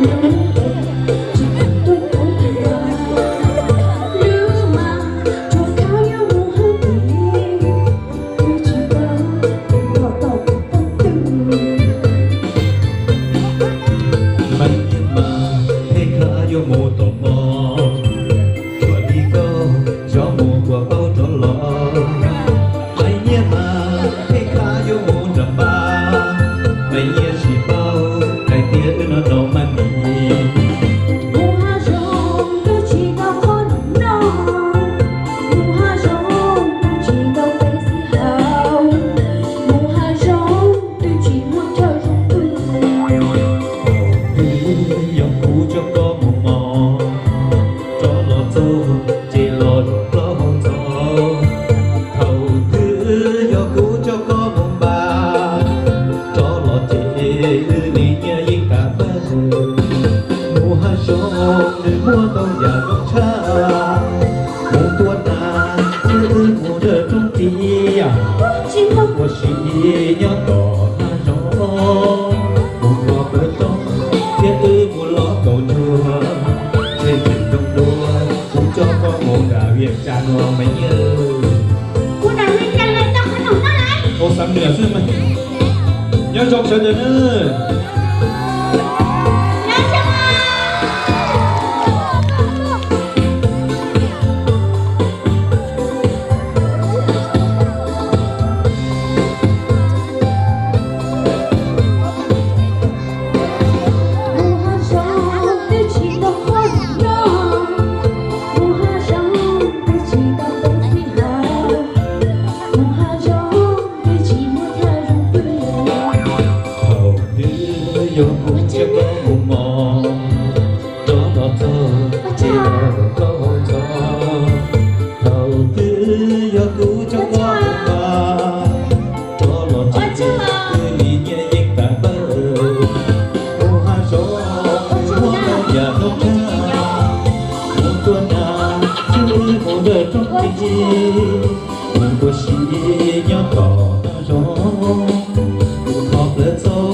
Maiv Nyiaj mas, peb khav yuav mus tom mos, tsuas li koj xyov mus puas paub rov los. Maiv Nyiaj mas, peb khav yuav mus nram npab, Maiv Nyiaj tsis paub hais tias wb no no mas nim. Mus hav zoov twb tsis tau qhov noj, mus hav zoov twb tsis tau peb xib haus, mus hav zoov twb tsis muaj chaw zoo twg. Thaum twg yog kuv coj koj mus mos, rov los txog ces los zaum plaub hau ntxov. Thaum twg yog kuv coj koj mus npab, rov los ces wb li nyiaj yeej tas pawg. Mus hav zoov nws muaj ntau yam zoo tshaj, mus tua nas thiab wb mus dawm rooj ris, ua si nyob tom hav zoov, mus nrog pawg toj thiab wb mus los kaum ncuag, ntshe tseem zoo dua kuv coj koj mus nram Vias Cas no Maiv Nyiaj. Ua Xam Nws xwb mas. Nyob zoo sawv daws nawb. Thaum twg yog kuv coj koj mus mos, rov los txog ces los zaum plaub hau ntxov. Thaum twg yog kuv coj koj mus npab, rov los ces wb li nyiaj yeej tas pawg. Mus hav zoov muaj ntau yam zoo tshaj, mus tua nas thiab wb mus dawm rooj ris, mus ua si nyob tom hav zoov, mus nrog pawg toj thiab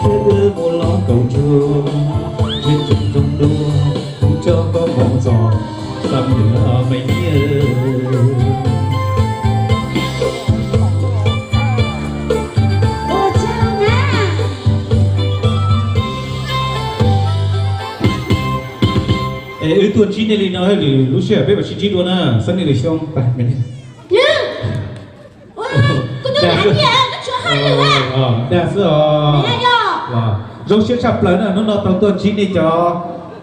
wb mus los kaum ncuag, ntshe tseem zoo dua kuv coj koj mus tom Xam Nws Maiv Nyiaj. Es wb tuaj ntsib nej li no, lwm lub sij hawm peb mam sib ntsib dua na, xab niaj lwm xyoo. Dag xwb os. Zoo siab tshaj plaws na, hnub no tau tuaj ntsib nej cov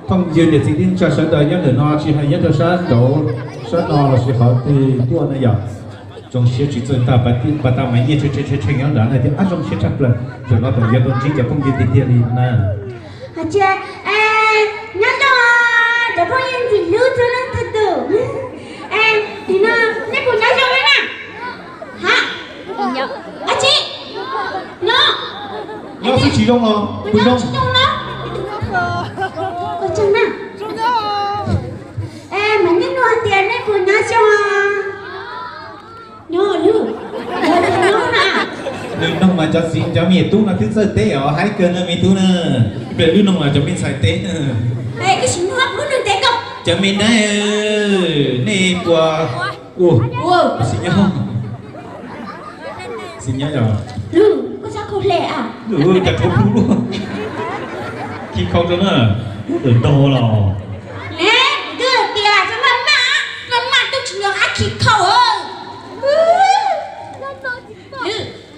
phooj ywg niam txiv tij tsa sawv daws nyob ntawm no, tsis hais nyob rau sab nraud sab no lossis qhov twg tuaj na yom. Zoo siab tsis txawj tag, pas tas Maiv Nyiaj tshee tshee tshee nyob nrad na thiab, zoo siab tshaj plaws. Zaum no tseem yuav tau ntsib cov phooj ywg tiag tiag li no na. Nyob zoo cov phooj ywg ntxim hlub txhua leej txhua tus. Nim no nej puas nyob zoo na? Ha? Ab tsi, nyob, nyob xwb tsis zoo los puas zoo? Ua tsaug na. Mas nej nug hais tias nej puas nyob zoo? Nyob lwm, nyob na. Lwm noog mas cov txiv cov me tub no twb txawj teb os, haib kawg no me tub na. Peb lwm noog mas cov me ntxhais teb na. Cov me nab, nej puas, ua, xis nyob, xis nyob yog, cas rhuav plhu luaj, khi khau rau na, ub, tawm ntog los. Kuv twb tias maj maj, maj maj twb tsis nco qab khi khau.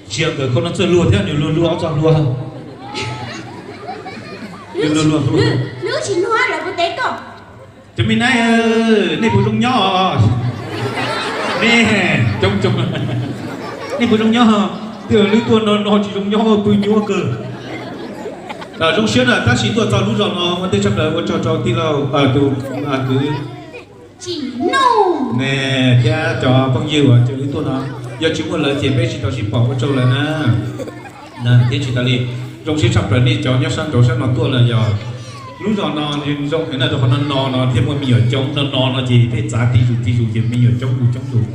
Tsis yog nkawd khau no txawj luag thiab, nws luag luag ob txoj hlua. Nws luag luag hlua. Nws tsis luag lawm kuv teb koj. Cov me nab, nej puas zoo nyob? Nej coob coob, nej puas zoo nyob? Twb lwb tuaj no no tsis zoo nyob, pw nyuaj kawg. Zoo siab na, tab sis tuaj txog lub zos no ua ntej tshaj plaws ua tsaug rau tij laug, tus kwv, ne, thiab cov phooj ywg uas coj wb tuaj no. Yog tsis muaj lawv ces peb tsis tau sib pom, ua tsaug lawv na. Thiab tsis tas li, zoo siab tshaj plaws nej cov nyob sab nraud sab no tuaj lawm yog. Lub zos no zoo heev na, rau qhov no no no thiaj muaj me nyuam coob, no no no ces thiaj txav tib zus tib zus ces me nyuam coob zus coob zus.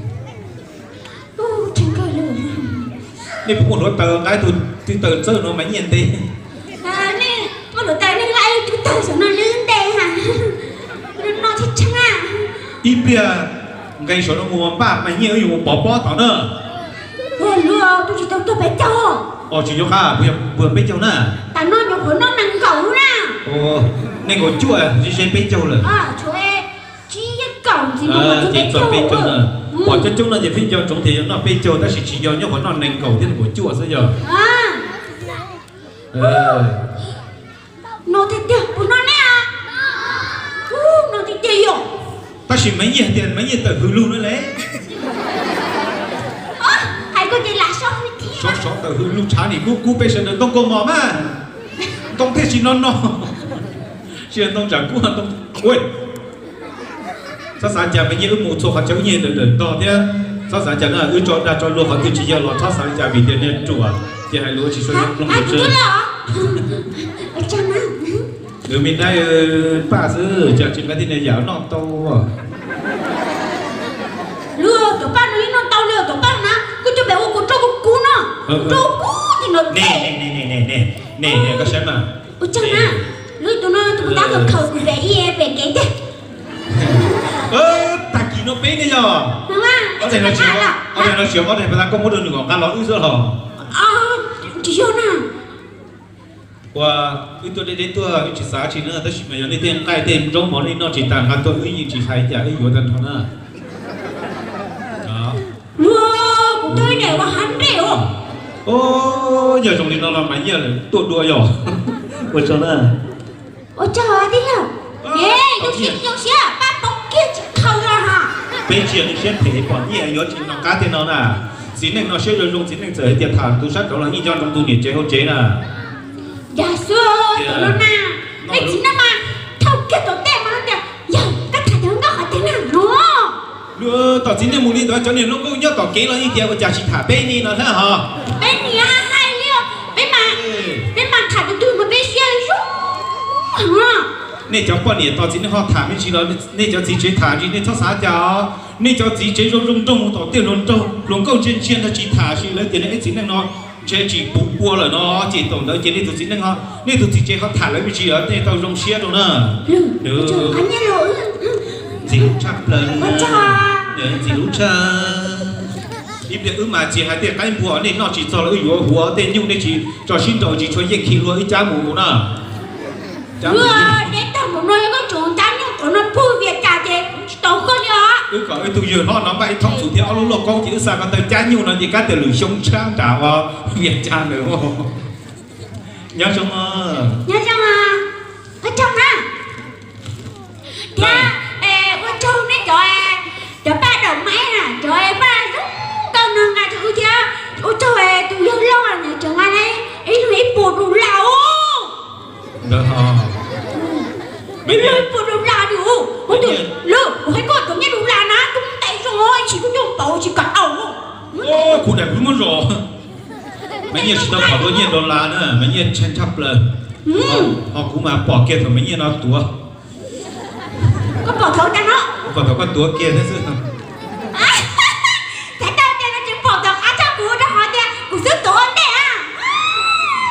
Nej puas muaj hluav taws nqa tus tw taws txawb no mas nyiaj ntev. Nej muaj hluav taws nej nqa tus taws Ib pliag nqes saum no mus npaj Maiv Nyiaj wb yuav mus pov pob tod na. Luag twb tsis tau tuag peb caug. Os, tsis nco qab, puas yog peb caug na? Tam no nyuam qhuav noj nees nkaum na. Nees nkaum cuaj, tsis ze peb caug lawm. Ces txog peb caug na. Pom coob coob no ces pheej nco ntsoov tias yog noj peb caug tab sis tsis yog, nyob qhuav noj nees nkaum thiab nees nkaum cuaj xwb yog. No tiag tiag, puas no ne? No tiag tiag yom. Tab sis Maiv Nyiaj hais tias Maiv Nyiaj tawm hws lug no le. Hais koj ces lam sov hws thiab. Sov sov tawm hws lug tshav nim kub kub peb sawv daws ntoo kaus mom mas. Ntoo thiaj tsis no no. Tsis yog ntoo tshav kub, ntoo, ua, txhob xav cas Maiv Nyiaj wb mus txhua qhov chaw wb nyiag dawm dawm ntog thiab. Txhob xav cas na, wb tso dag tso luag qhov twg tsis yog los txhob xav cas vim tias niag ruam ces hais lus tsis sua nyob ploog pes tsawg. Nws me dab paj xwb, cas tsis nqa tej niag yam noj tau. Luag tuam paj no yeej noj tau li tuam paj na, kuv coj pem ua kuv rau kuv kub no, rau kub ti no. Ne, koj saib mas. Ua tsaug na, lub tus no tus puas tab khaws kuv pem ib pem kev tiag. Tag kis no peb ne yog. Ob daim no tsis, ob daim no tsis, ob daim pas tas koj muab rau nws kom nqa los wb xwb los. Tsis yog na. Ua, wb tuaj deb deb tuaj wb tsis xav tsis na, tab sis mas yog nej tej nqaij tej nrauj mov nej noj tsis tas nqa tuaj wb yeej tsis hais cas wb yuav tag nrho na. Luag kuv tuaj ib daim ua hav nrej os. Yog zoo li no los Maiv Nyiaj lawm tuaj dua yog. Ua tsaug na. Ua tsaug tij laug. Zoo siab pab poob kiag tsis khaws los ha. Peb tsis yog nej siab phem pom nyiaj yuav tsis noj qab tiag no na. Txiv neej no siab zoo zoo, txiv neej txawm hais tias tham tus sab nraud los yeej nco ntsoov tus niam tsev hauv tsev na. Yog xwb, tus no na, nej txiv neej mas thauj kiag tom tej mas tias yog koj tham cov nkauj qhov twg na no. Tom txiv neej mus li ntawd cov niag hluas nkauj nyob tom kev los yeej tias ua cas tsis tham peb ni no thiab ho. Peb niam hais li, peb mas, peb mas tham tus twg mas peb siab zoo. Nej cov poj niam tom txiv neej ho tham me ntsis los nej cov txiv tsev tham ntsis, nej txhob xav cas os. Nej cov txiv tsev zoo zoo nraug mus tom tej hluas nraug hluas nkauj ntsia ntsia ntag tsis tham sis lawv tias nej ib txiv neej no ntshe tsis puv pua lawm no ces thaum ntawd ces nej tus txiv neej, nej tus txiv tsev ho tham lawv me ntsis los nej tau zoo siab rau na. Ntxim hlub tshaj plaws, ntxim hlub tshaj. Ib pliag wb mas txiv hais tej qaib npua nej noj tsis txog los wb yuav huav tej nyuj nej tsis tso sib nraus tsis tshua yeej khi luag wb cab mus na. Wb deb tag npaum no yog koj tseem cab nyuj qhov no pug Vias Cas ces tsis tau koj li os. Wb kom wb tus yawg hlob no npaj ib thoob txhuv thiab ob lub lauj kaub ces wb xa ko taw cab nyuj no ces kab tias lwm xyoo tshab nram ua Vias Cas ntawd. Nyob zoo, nyob zoo, ua tsaug na. Thiab ua tsaug nej cov, cov paj daum maib na, cov paj zoo nkauj no nqa rau wb thiab. Ua tsaug tus yawg loj na, cov nqa ib lub ib puas dollar os. Ib lub ib puas dollar li. Ua tus lwm kuv hais koj cov nyiaj dollar na, kuv ntais zoo tsis kuv coj pauv tsis kam tau. Kuv daim kuv muab zos. Maiv Nyiaj tsis tau pom dua nyiaj dollar na, Maiv Nyiaj tshaj tshaj plaws. Ho kuv mas pom kiag thaum Maiv Nyiaj no tuav. Koj pom thaum cas no? Kuv pom thaum koj tuav kiag thiab xwb. Thaum tau tias no tsis pom thaum qab tshaj kuv rau qhov tias kuv xub tuav ua ntej a.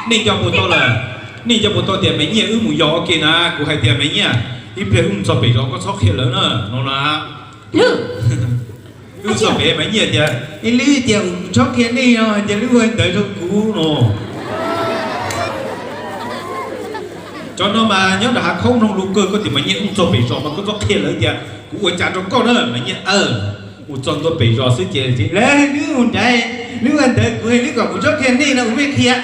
Nej nco puas tau lawm, nej nco puas tau tias Maiv Nyiaj wb mus yos ua ke na, kuv hais tias Maiv Nyiaj, ib pliag wb mus txog pem zos koj txhob qhia lawv na no na. Wb txog pem Maiv Nyiaj tias, ib lwb tias txhob qhia nej no, tias lwb ua ntawd rau kuv no. Cov no mas nyob nram hav khaub nroog lus kawg, koj tias Maiv Nyiaj wb mus txog pem zos mas koj txhob qhia lawv tias kuv ua cas rau koj na, Maiv Nyiaj aw. Mus txog ntua pem zos xwb ces lawv lwb mus nrad, lwb ua ntawd kuv, lwb kom kuv txhob qhia nej no kuv me qhia.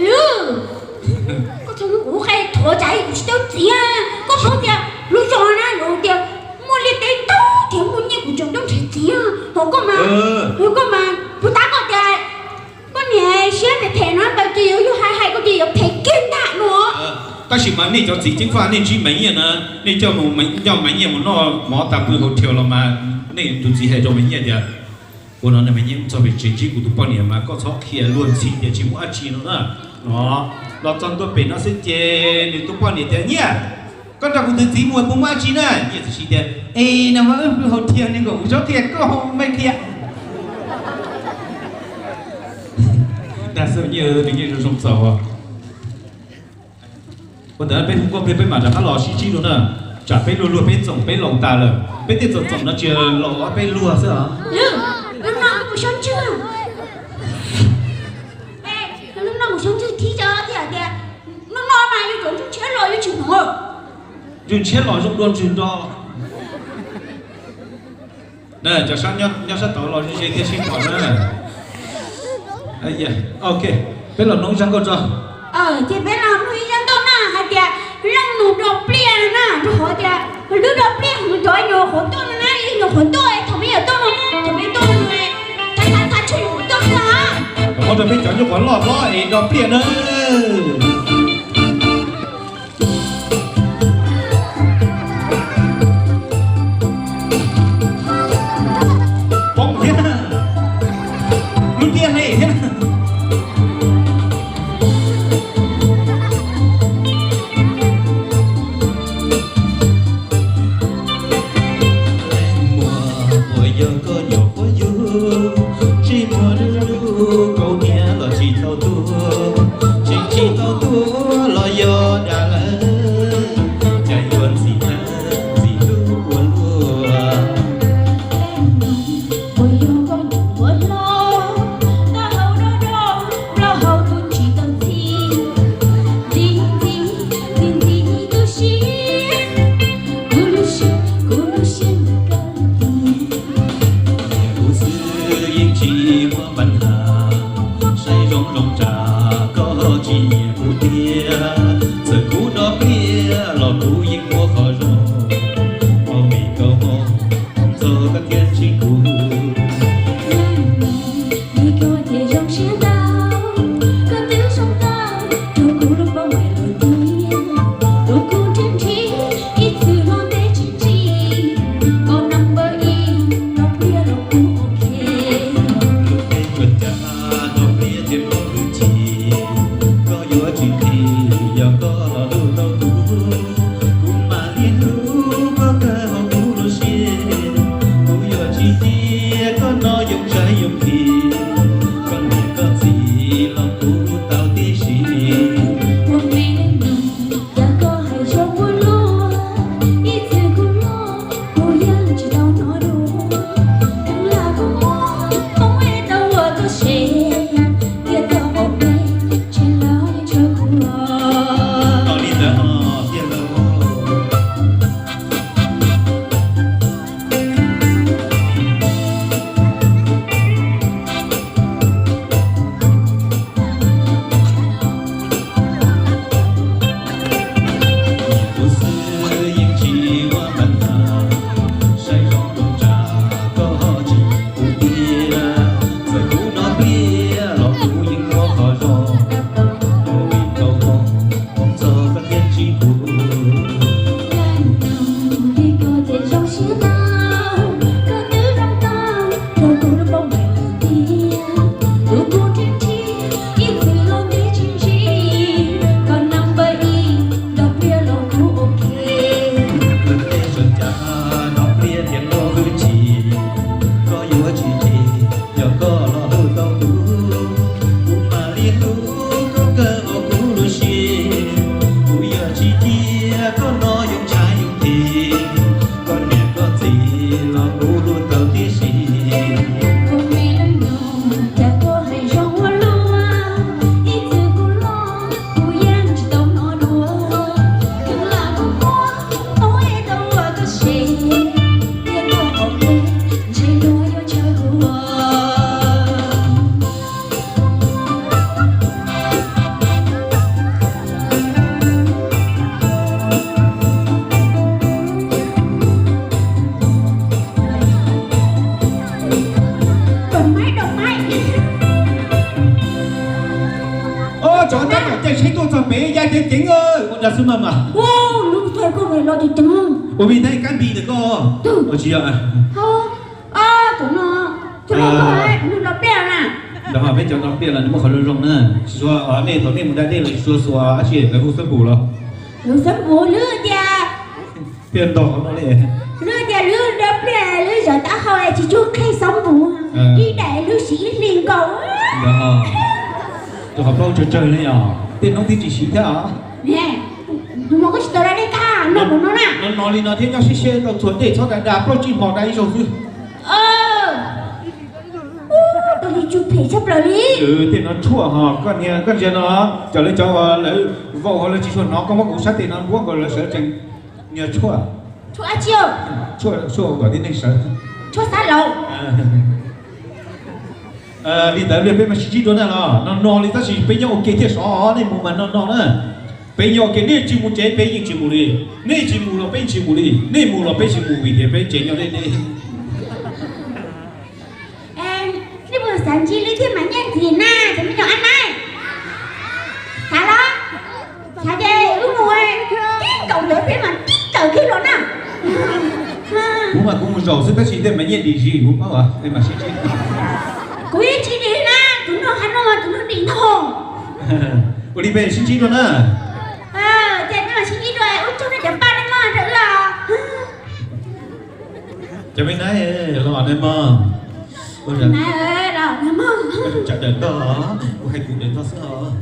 Lwb, koj txhob muab kuv qe thuav tsam kuv tsis tau txiv. Koj paub tias lub zos na lawv tias muaj liaj teb ntau thiab muaj nyiaj kuv tseem tau nrhiav txiv. Hos koj mas, hos koj mas puas tab koj tias koj niam siab phem phem no pas tias yuav yug hais hais koj tias yuav phem kiag ntag no. Tab sis mas nej cov txiv ceeb faj nej ntsib Maiv Nyiaj na, nej coj, coj Maiv Nyiaj mus noj mov tas pw hauv thiaus los mas nej tus txiv hais rau Maiv Nyiaj tias, ua no Maiv Nyiaj txog pem tsev ntsib kuv tus poj niam mas koj txhob qhia luag ntxhi tias tsis muaj dab tsi no na. No, los txog ntua pem no xwb ces nws tus poj niam tias, Nyiaj, koj nrog kuv tus txiv mus puas muaj dab tsi na? Nyiaj txiv si tias, Es no mas wb pw hauv thiaus ne, kom kuv txhob qhia koj, me qhia. Dag xwb Nyiaj, nws Nyiaj zoo zoo txaus. Ua ntawd peb hu nkauj nplej peb mam rov qab los sib ntsib dua na. Tsam peb luag luag peb txoom peb laus tas lawm, peb tej txoom txoom no tsis laus peb luag xwb os. Lub no kuv xyov ntswg, lub no kuv xyov ntswg thib cov tias tias no no mas yus cov ntswg ntshiab los yuav tsis hnov. Ntswg ntshiab los zoo dua ntswg nro. Cov sab nyob sab tod los ze thiaj sib pom na. Ok, peb los mloog zaj nkauj tso. Ces peb los mloog ib zaj nkauj na hais tias leej nus dos pliaj na, rau qhov tias lub dos pliaj mus cov nyuam qhuav tuaj no na, nyuam qhuav tuaj, thaum peb yuav tuaj no, thaum peb tuaj no, thaum peb tuaj no, muab rau peb cov nyuam qhuav loj hlob es dos pliaj na. Poob thiab, lub tiaj hle thiab. Leej muam, puas yog koj nyuam qhuav yug? Ntsej muag dub dub kaus hniav los tsis tau tuag, tseem tsis tau tuag los yog dam lawm, cas yuav ntxim hlub ua luaj. Leej muam, puas yog koj nyuam qhuav hlob? Taub hau dub dub, plaub hau kuj tsis tau ntxim, ntxim ntxim, ntxim ntxim tu siab, kuv lub siab, kuv lub siab kawg tiag. Kuv xwb yeej tsis muaj pab has, saib zoo zoo tsam koj tsis nyiam kuv tiag. Txawm kuv dos pliaj los kuv yeej muaj qhov zoo, ua vim koj hmo hmoov txog koj thiaj ntsib kuv. Vim koj thiaj zoo siab ntau, koj twb zoo tau rau kuv lub paub npaim lub tiag, rau kuv nrhiav nrhiav ib txwm los ntev tsis ntsib, koj number ib, dos pliaj los kuv ok. Kuv teb tsuas cas dos pliaj tiag koj hwj chim, koj yuav tsis nqhis yog koj los hlub tau kuv, kuv mam li hlub koj kawg hauv kuv lub siab. Kuv yuav tsis cia koj no yoo tshaib yoo nqhis, koj niam koj txiv los kuv tau tib si. Ua me leej nus, cas koj hais zoo ua luaj, ib txwm kuv loj kuv yeej tsis tau hnov dua. Kheev lam kuv muab hmoov es tau ua koj sev, thiaj tau qaum me, tsis los yeej tshaib kuv. Tau li ntawd no thiaj los. Kuv xwb yeej tsis muaj pab has, saib zoo zoo tsam koj tsis nyiam kuv tiag. Txawm kuv dos pliaj los kuv yeej muaj qhov zoo, ua vim koj hmoov hmoov txog koj thiaj ntsib kuv. Leej nus, vim koj thiaj zoo siab ntau, koj twb zoo tau rau kuv lub paub npaim lub tiag, rau kuv nrhiav nrhiav ib txwm los ntev tsis ntsib, koj number ib, dos pliaj los kuv ok. Kuv teb tsuas cas dos pliaj tiag koj hwj chim, koj yuav tsis nqhis yog koj los hlub tau kuv. Kuv mam li hlub koj kawg hauv kuv lub siab. Kuv yuav tsis cia koj no yoo tshaib yoo nqhis, koj niam koj txiv los kuv hlub tau tib si. Ua me leej nus, cas koj hais zoo ua luaj, ib txwm kuv loj kuv yeej tsis tau hnov dua. Kheev lam kuv muab hmoov es tau ua koj sev, thiaj tau qaum me, ntshe luag yuav tshaib kuv. Ob, cov tab tom caij tsheb tuaj txog pem ya ceev ceev, ua dab xwb maj mas. Ua vim tab kab npis ntawm koj, ua tsis yog. Tus no, tus no, tus no dos pliaj na. Ntawd peb cov dos pliaj los nws muaj qhov zoo zoo na. Tsis txhua, nej thaum nej mus da dej los tsis txhua xuas dab tsi lawv hu xab npum los? Lub xab npum lub tias, tias ntog qhov no li. Lub tias lub dos pliaj lub zov taub hau tsis tsuj qhej xab npum, ib daim lub siv ib hlis nkaus. Rau qhov plaub tsawg tsawg li os, tej hnub twb tsis siv thiab os. Mus koj tsis tau da dej tag no mus no na. No no li no thiab nyob siab siab tau txhuam dej txhob da da plaub tsib hmo da ib zaug xwb. Tus li tsw phem tshaj plaws li. Tej no tshuaj ho koj niag koj ntsia no, cov lawv cov lawv vau ho lawv tsis tshua hnov, koj muab kuv sab tes no npuab nkaus lawv sawv tsees. Niag tshuaj, tshuaj dab tsi? Tshuaj kom tib neeg sawv. Tshuaj xab laus. Li ntawd li peb mas sib ntsib dua na los no no li tab sis peb nyob ua ke thiaj sov, nej mus mas no no na. Peb nyob ua ke, nej tsis mus tsev peb yeej tsis mus li, nej tsis mus los peb tsis mus li, nej mus los peb tsis mus vim tias peb tsev nyob deb deb. Nej mus xav ntsis li thiaj mam nyiaj ntxiv na cov me nyuam ab na. Xav los? Xav ces wb mus tib kaum ntawd peb mas tib kaum kiag los na. Kuv mas kuv mus zaum xwb tab sis tej mam nyiaj dim zis kuv paub, tej mam sib ntsib. Kuv yeej tsis dim na, tus no hais no mas tus no dim ntag. Ua li peb sib ntsib dua na. Ces peb mam sib ntsib dua, ua tsaug nej cov pab nej mog rau wb os. Cov me nab los nab mog. Nab los nab mog. Tsam daws ntog, kuv hais kuv daws ntog xwb os.